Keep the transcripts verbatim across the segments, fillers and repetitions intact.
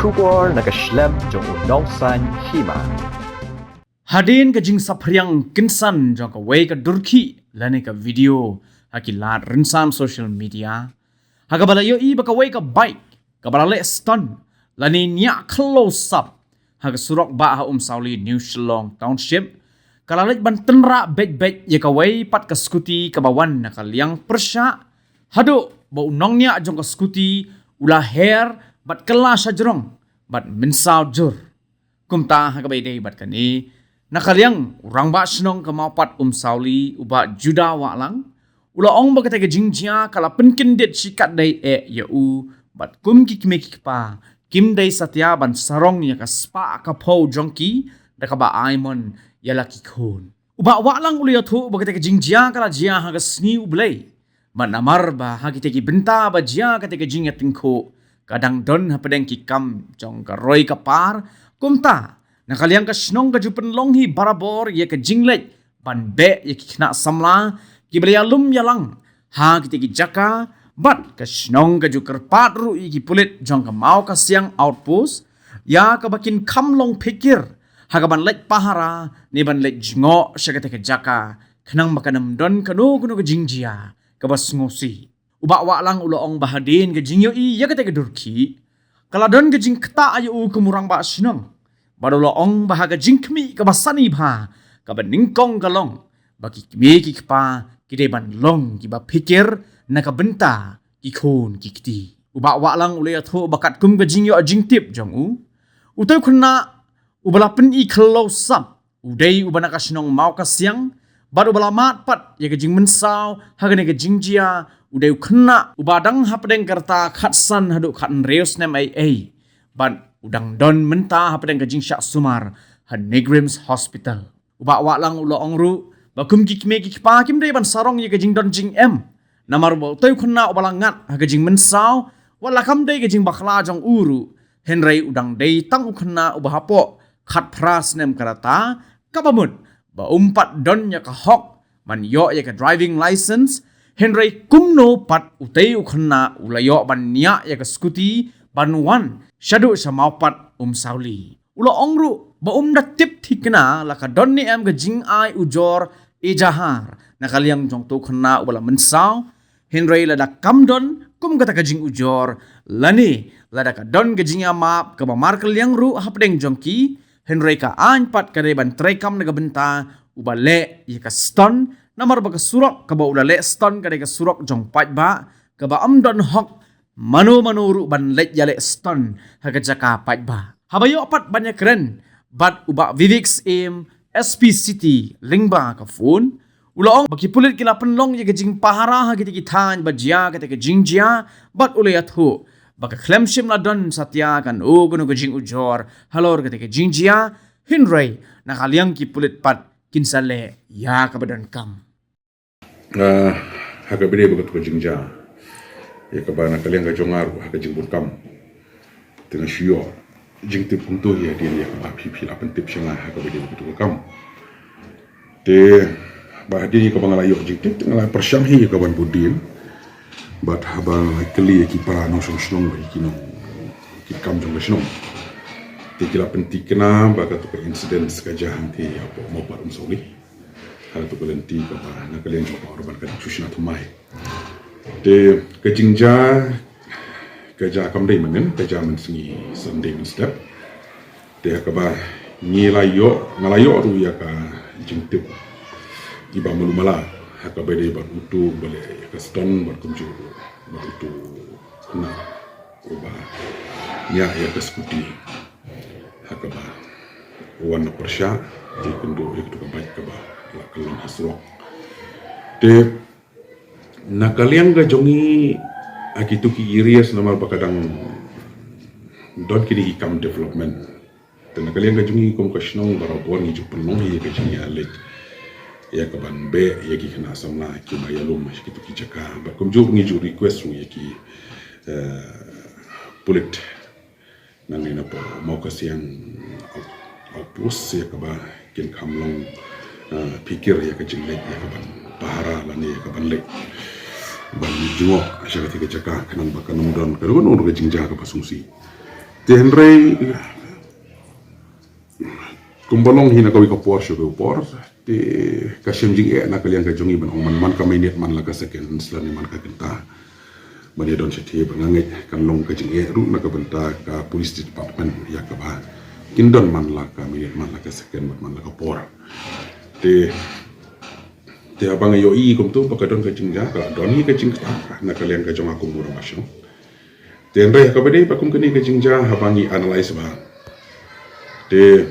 Khubor na ka shlem jong u nongsaiñ hima. Hadien ka jingsaphriang kynsan jong kawei ka durkhih lane ka video ha ki lad rynsan social media, ha kaba la ïohi ba kawei ka bike kaba la leh stunt lane niah khlawsap ha ka surok bah ha Umsawli, New Shillong Township, ka la leit ban tynrah beit beit ïa kawei pat ka scooty kaba wan na ka liang pyrshah, haduh ba u nongniah jong ka scooty u la her bad kylla shajrong bad mynsaw jur. Kumta ha kaba ïadei bad kane, na ka liang u rangbah shnong ka Mawpat Umsawli, u Bah Judah Wahlang, u la ong ba katei ka jingjia ka la pynkyndit shikatdei eh ïa u bad kum ki kmie ki kpa kim dei satia ban sarong ïa ka spah ka phew jong ki da kaba ai mon ïa la ki khun. U Bah Wahlang u la ïathuh ba katei ka jingjia ka la jia ha ka sngi U Blei. Bad namar ba ha kitei ki bynta ba jia katei ka jingïatyngkhuh ka dang don hapdeng ki kam jong ka roi ka par, kumta na ka liang ka shnong ka ju pynlong hi barabor ïa ka jingleit ban beh ïa ki khynnah samla kiba la ïalum ïalang ha kitei ki jaka, bad ka shnong ka ju kyrpad ruh ïa ki pulit jong ka Mawkasiang Outpost ïa kaba kin kham long phikir ha kaban leit pahara ne ban leit jngoh sha katei ka jaka, khnang ba kan ym don kano kano ka jingjia kaba sngewsih. U Bah Wahlang u la ong ba hadien ka jingïohi ïa katei ka durkhih, ka la don ka jingktah ïa u kum u rangbah shnong. Bad u la ong ba ha ka jingkhmih kaba sani bha, kaba nyngkong ka long ba ki kmie ki kpa ki dei ban long kiba phikir na ka bynta ki khun ki kti. U Bah Wahlang u la ïathuh ba katkum ka jingïoh jingtip jong u, utei u khynnah uba la pyni khlawsap u dei uba na ka shnong Mawkasiang, bad uba la mad pat ïa ka jingmynsaw ha kane ka jingjia u dei u khynnah uba dang hapdeng ka rta khatsan haduh khathynriew snem ei ei, bad u dang don mynta hapdeng ka jingshah sumar ha NEIGRIHMS Hospital. U Bah Wahlang u la ong ruh ba kum ki kmie ki kpa kim dei ban sarong ïa ka jingdon jingem, namar ba utei u khynnah uba la ngat ha ka jingmynsaw wat la kam dei ka jingbakla jong u ruh, hynrei u dang dei tang u khynnah uba hapoh khatphra snem ka rta, kaba mut ba um pat don ïa ka hok ban ïoh ïa ka driving license, hynrei kumno pat utei u khynnah u la ïoh ban niah ïa ka scooty ban wan shaduh sha Mawpat Umsawli. U la ong ruh ba um da tip thikna la ka don ne em ka jingai ujor ejahar na ka liang jong utei u khynnah uba la mynsaw, hynrei lada kam don kum kata ka jingujor lane lada ka don ka jingïamap kaba markylliang ruh hapdeng jong ki, hynrei ka aiñ pat ka dei ban treikam na ka bynta uba leh ïa ka stunt, namar ba ka surok kaba u la leh stunt ka dei ka surok jong paidbah kaba ym don hok mano mano ruh ban leit ïaleh stunt ha ka jaka paidbah. Haba ïoh pat ban ïakren bad u Bah Vivek Syiem, S P City, lyngba ka phone, u la ong ba ki pulit ki la pynlong ïa ka jingpahara ha kitei ki thaiñ ba jia katei ka jingjia, bad u la ïathuh ba ka khlem shym la don satia kano kano ka jingujor halor katei ka jingjia, hynrei na ka liang ki pulit pat kin sa leh ïa kaba donkam. Ah, ha kaba ïadei bad katei ka jingjia, ïa kaba na ka liang ka jong nga ruh ha ka jingbun kam, te nga shu ïoh jingtip kumto hi hadien ïa kaba phi phi la pyntip sha nga ha kaba ïadei bad katei ka kam. Te ba hadien ïa kaba nga la ïoh jingtip te nga la pyrshang hi ïa kaban bud dien bad haba nga la kylli ïa ki para nongshong shnong bad ïa ki nong ki kam jong ka shnong, te ki la pynthikna ba katei ka incident ka jia hangtei hapoh Mawpat Umsawli. Ha katei ka lynti kaba na ka liang jong ka Urban Connect shu shna thymmai. Te ka jingjia ka jia kam dei mynnin, ka jia mynsngi Sunday mynstep. Te ha kaba ngi la ïoh, nga la ïoh ruh ïa ka jingtip iba malu mala ha kaba ïadei bad utu uba leh ïa ka stunt bad kumjuh bad utu khynnah uba niah ïa ka scooty ha kaba u wan na pyrshah, te kynduh ïa katu ka bike kaba la kyllon ha surok. Te na ka liang ka jong ngi ha kitu ki areas namar ba ka dang don kine ki kam development. Te na ka liang ka jong ngi kum ka shnong barabor ngi ju pynlong hi ïa ka jingïaleit ïa kaban beh ïa ki khynnah samla kiba ïalum ha kitu ki jaka. Bad kumjuh ngi ju request ruh ïa ki, eh, pulit nangne napoh Mawkasiang Out-, Outpost ïa kaba kin kham long, eh, phikir ïa ka jingleit ïa kaban pahara lane ïa kaban leit ban jngoh sha katei ka jaka khnang ba kan ym don kano kano ka jingjia kaba sngewsih. Te hynrei kumba long hi na kawei ka por sha kawei ka por, te ka shem jingeh na ka liang ka jong ngi ban ong man, man ka minit man la ka second lane man ka kynta. Ban ïa don shathie ba nga ngeit kan long ka jingeh ruh na ka bynta ka police department ïa kaba kin don man la ka minit man la ka second man la ka por. Te te haba nga ïohi kumto ba ka don ka jingjia, ka don hi ka jingkata na ka liang ka jong nga kum u rangbah shnong. Te hynrei kaba dei ba kum kane ka jingjia haba ngi analyse ba, te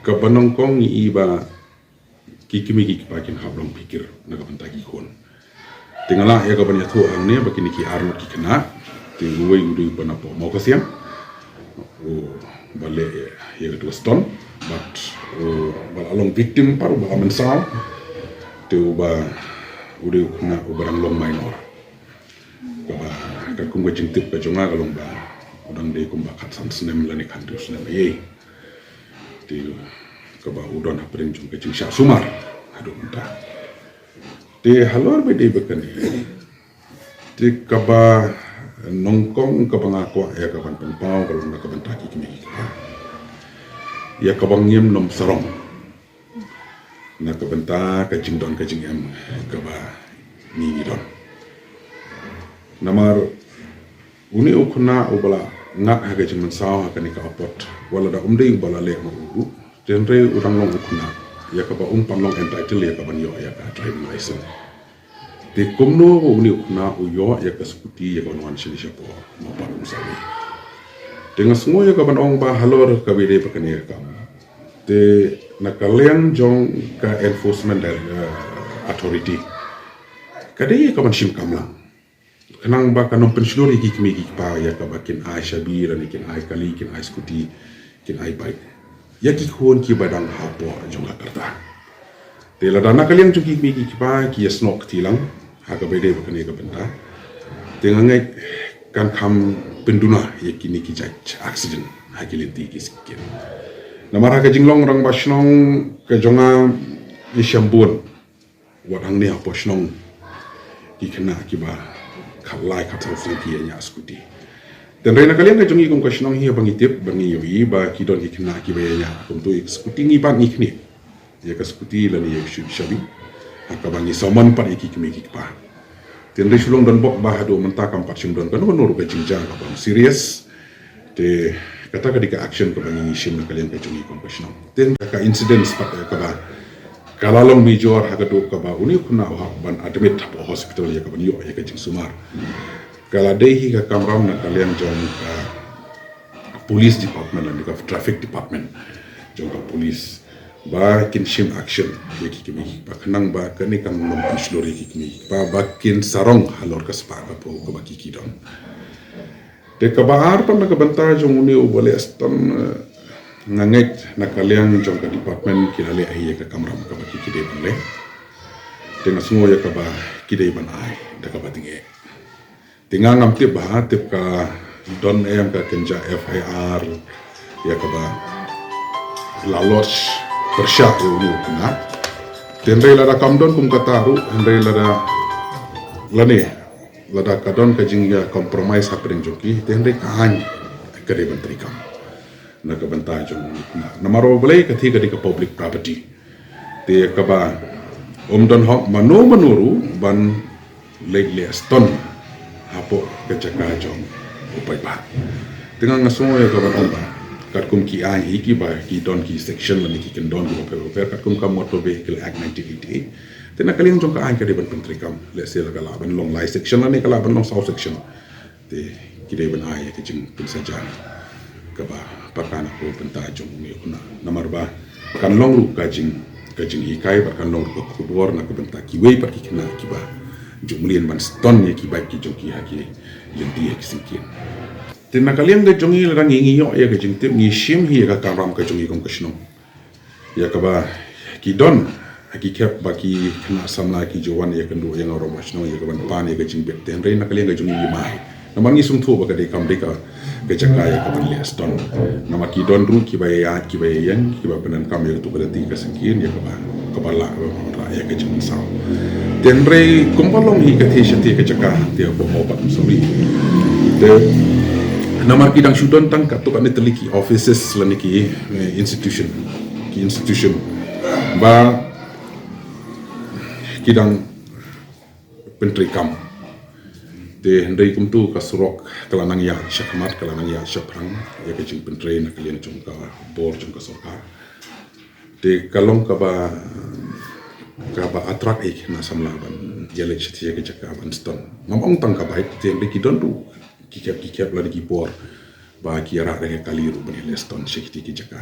kaba nyngkong ngi i ba ki kmie ki kpa kin hap long phikir na ka bynta ki khun. Te nga lah ïa kaban ïathuh hangne ba kine ki arngut ki khynnah, te uwei u dei u ba napoh Mawkasiang, u ba leh ïa ka tu stone, but u ba la long victim pat u ba la mynsaw, te u ba u dei u khynnah u ba dang long minor. Kaba katkum ka jingtip ka jong nga ka long ba u dang dei kumba khatsan snem lane khathynriew snem ei. Te kaba u don hapdeng jong ka jingshah sumar haduh mynta. Te halor ba dei ba kane, te kaba nyngkong kaba nga kwah ïa kaban pynpaw ka long na ka bynta ki kmie ki kpa, ïa kaba ngim nym sarong na ka bynta ka jingdon ka jingem kaba ngi ngi don. Namar une u khynnah u ba la ngat ha ka jingmynsaw ha kane ka apot, wat lada um dei u ba la leh ma u ruh, te hynrei u dang long u khynnah ïa kaba um pat long entitled ïa kaban ïoh ïa ka driving license. Te kumno ba une u khynnah u ïoh ïa ka scooty ïa kaban wan shane shapoh ma u pat um sawi. Te nga sngew ïa kaban ong ba halor kaba dei ba kane ka kam, te na ka liang jong ka enforcement, eh, authority, ka dei ïa kaban shim kam lang. Khnang ba kan ym pynshlur ïa ki kmie ki kpa ïa kaba kin ai shabi lane kin ai kali, kin ai scooty, kin ai bike ïa ki khun kiba dang hapoh jong ka rta. Te lada na ka liang jong ki kmie ki kpa ki ïasnoh kti lang ha kaba dei ba kane ka bynta, te nga ngeit kan kham pynduna ïa kine ki jait accident ha ki lynti ki sien. Namar ha ka jinglong rangbah shnong ka jong nga, ngi shem bun wat hangne hapoh shnong ki khynnah kiba khatlai khatsaw snem ki ïa ñiah scooty. Te hynrei na ka liang ka jong ngi kum ka shnong hi ba ngi tip ba ngi ïohi ba ki don ki khynnah kiba ïa ñiah kumto ïa ka scooty, ngi pat ngi khnieh ïa ka scooty lane ïa ka shu shabi ha kaba ngi samon pat ïa ki kmie ki kpa. Te hynrei shu long don bok ba haduh mynta kam pat shym don kano kano ruh ka jingjia kaba serious. Te kata ka dei ka action kaba ngi shim na ka liang ka jong ngi kum ka shnong. Te ka incident pat kaba ka la long major ha kaduh kaba une u khynnah u hap ban admit hapoh hospital ïa kaban ïoh ïa ka jingsumar. Ka la dei hi ka kamram na ka liang jong ka police department lane ka traffic department jong ka police ba kin shim action ïa ki kmie ki kpa khnang ba kane kan ym pynshlur ïa ki kmie ki kpa ba kin sarong halor ka spah ka phew kaba ki ki don. Te kaba ar pat na ka bynta jong une u ba leh stone, eh, nga ngeit na ka liang jong ka department ki la leh hi ïa ka kamram kaba ki ki dei ban leh. Te nga sngew ïa kaba ki dei ban ai da kaba tyngeh. Te nga ngam tip ba ha tip ka don em ka kynja F I R ïa kaba la lodge pyrshah ïa une u khynnah. Te hynrei lada kam don kum kata ruh, hynrei lada lane lada ka don ka jingïa compromise hapdeng jong ki, te hynrei ka aiñ ka dei ban treikam na ka bynta jong une u khynnah. Namar ba balei ka thie ka dei ka public property. Te kaba ym don hok mano mano ruh ban leit leh stone hapoh ka jaka jong u paidbah. Te nga nga sngew ïa kaban ong ba katkum ki aiñ hi kiba ki don ki section lane ki kyndon kiba pher bapher katkum ka Motor Vehicle Act nineteen eighty-eight. Te na ka liang jong ka aiñ ka dei ban pyntreikam, lehse la ka lah ban long lai section lane ka lah ban long saw section. Te ki dei ban ai ïa ka jingpynsaja kaba pakana ka bynta jong une u khynnah. Namar ba kan long ruh ka jing, ka jinghikai bad kan long ruh ka khubor na ka bynta kiwei pat ki khynnah kiba ju mlien ban stone ïa ki bike ki jong ki ha ki lynti ha ki syngkien. Te na ka liang ka jong ngi lada ngi ïoh ïa ka jingtip ngi shim hi ïa ka kamram ka jong ngi kum ka shnong. Ïa kaba ki don ha ki khep ba ki khynnah samla ki ju wan ïakynduh ïa nga u rangbah shnong ïa kaban pan ïa ka jingbit, te hynrei na ka liang ka jong ngi ngi mai. Namar ngi sngewthuh ba ka dei kam dei ka, ka jaka ïa kaban leh stone. Namar ki don ruh kiba ïa, kiba ïeng, kiba pyndonkam ïa katu ka lynti ka syngkien ïa kaba, kaba lah, kaba lah ïa ka jingmynsaw. Te hynrei kumba long hi ka thie sha thie ka jaka, te ba mo ba sorry. Te Namar ki dang shu don tang katto katne tylli ki offices lane ki, eh, institution, ki institution ba ki dang pyntreikam. Te hynrei kumtu ka surok ka la nang ïaid shakhmat, ka la nang ïaid shaphrang ïa ka jingpyntrei na ka liang jong ka bor jong ka sorkar. Te ka long kaba, kaba attract ïa ki khynnah samla ban ïaleit sha kata ka jaka ban sdang. Ngam ong tang ka bike, te hynrei ki don ruh ki khep ki khep lane ki por ba ki ïarah da ka kali ruh ban ïaleit sdang sha kata ka jaka.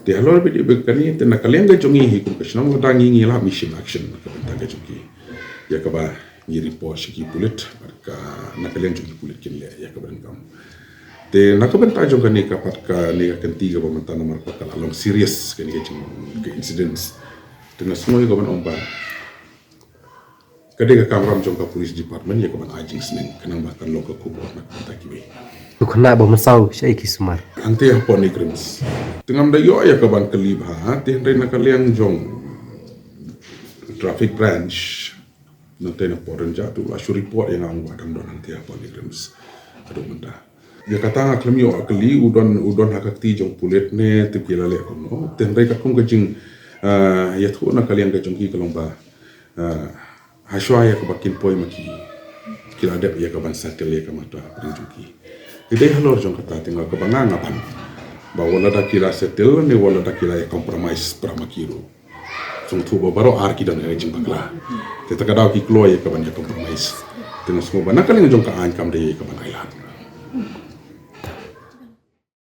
Te halor bad ïa kane, te na ka liang ka jong ngi hi kum ka shnong, lada ngi, ngi lah ban shim action na ka bynta ka jong ki, ïa kaba ngi report sha ki pulit, bad ka, na ka liang jong ki pulit kin leh ïa kaba donkam. Te na ka bynta jong kane ka pat, kane ka kynti kaba mynta, namar ba ka la long serious kane ka jing, ka incidents. Te nga sngew ïa kaban ong ba ka dei ka kamram jong ka police department ïa kaban ai jingsneng, khnang ba kan long ka khubor na ka bynta kiwei. Ki khynnah ba mynsaw shaei ki sumar? Hangtei hapoh NEIGRIHMS. Te ngam da ïoh ïa kaban kylli bha, te hynrei na ka liang jong traffic branch, nangtei na Port Rynjah, te u la shu report ïa nga, ong ba dang don hangtei hapoh NEIGRIHMS haduh mynta. Ïa kata nga khlem ïoh kylli, u don, u don ha ka kti jong pulit ne tip ki la leh kumno. Te hynrei katkum ka jing, ah, ïathuh na ka liang ka jong ki ka long ba, ah, hashwa ïa kaba kin poi ma ki, ki la dep ïa kaban settle ïa ka matter hapdeng jong ki. Te dei halor jong kata te nga, kaba nga nga ban ba wat lada ki la settle ne wat lada ki la ïa compromise para ma ki ruh, sngewthuh ba baroh ar ki don ha ka jingbakla. Te ta ka daw ki kloi ïa kaban ïa compromise. Te nga sngew ba na ka liang jong ka aiñ kam dei ïa kaban ailad.